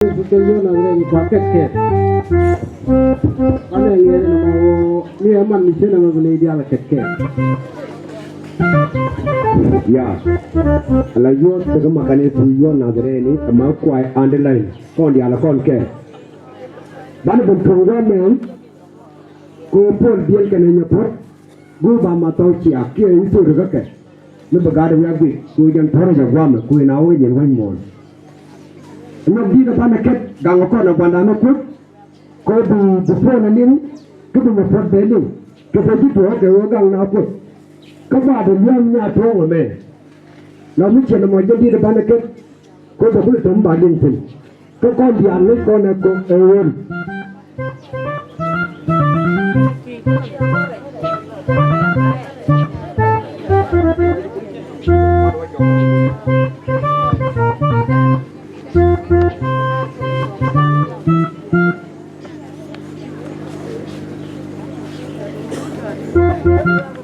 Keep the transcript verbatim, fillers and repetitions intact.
Kɛ Yuɔn Nazarɛni kua kɛtkɛ. Anɛ ŋiɛn ɛn ɛmɔ ɣöö ni ɛ man mi cien ɛmɛ bi ley diaal ɛ kɛtkɛ. Ya. Ala yuɔth tekɛ makani thu Yuɔn Nazarɛni ɛmɛ kuay underline kɔn diaal ɛ kɔn kɛ. Banɛ ben tuɔ̱ŋ gua̱a̱th mɛn. Kɛ ɣöö Puɔl diël kɛnɛ Nyapuɔt. Go̱o̱r ba ma thɔw ciaak kiɛ i̱ thok rikä kɛ. Mi bi gaat wiak guik kɛ ɣöö jɛn puɔ̱rä jɛ guamɛ kɛ ɣöö na wä nyɛn wec muɔ̱ɔ̱n. Nhɔk di̱i̱t ɛ banɛ kɛt gaŋ ɛ kɔn ɛ gua̱ndan ɛ kuoth. Kɛ ɣöö bi bi puɔ̱n ɛ liŋ kä bi Nyapuɔt bɛ liŋ kɛ pɛ ji̱ tuɔɔk kɛ ɣöö gaŋ na kuoth. Kä ba dee lia̱a̱m nya tuɔɔk ɛmɛ. La mi ciɛn ɛmɔ jɛ di̱i̱t ɛ banɛ kɛt. Kɛ ɣöö bɛ kulɛ tom ba liŋ thi̱n. Kä kɔn diaal ni kɔn ɛ kɔ ɛ ɣöö.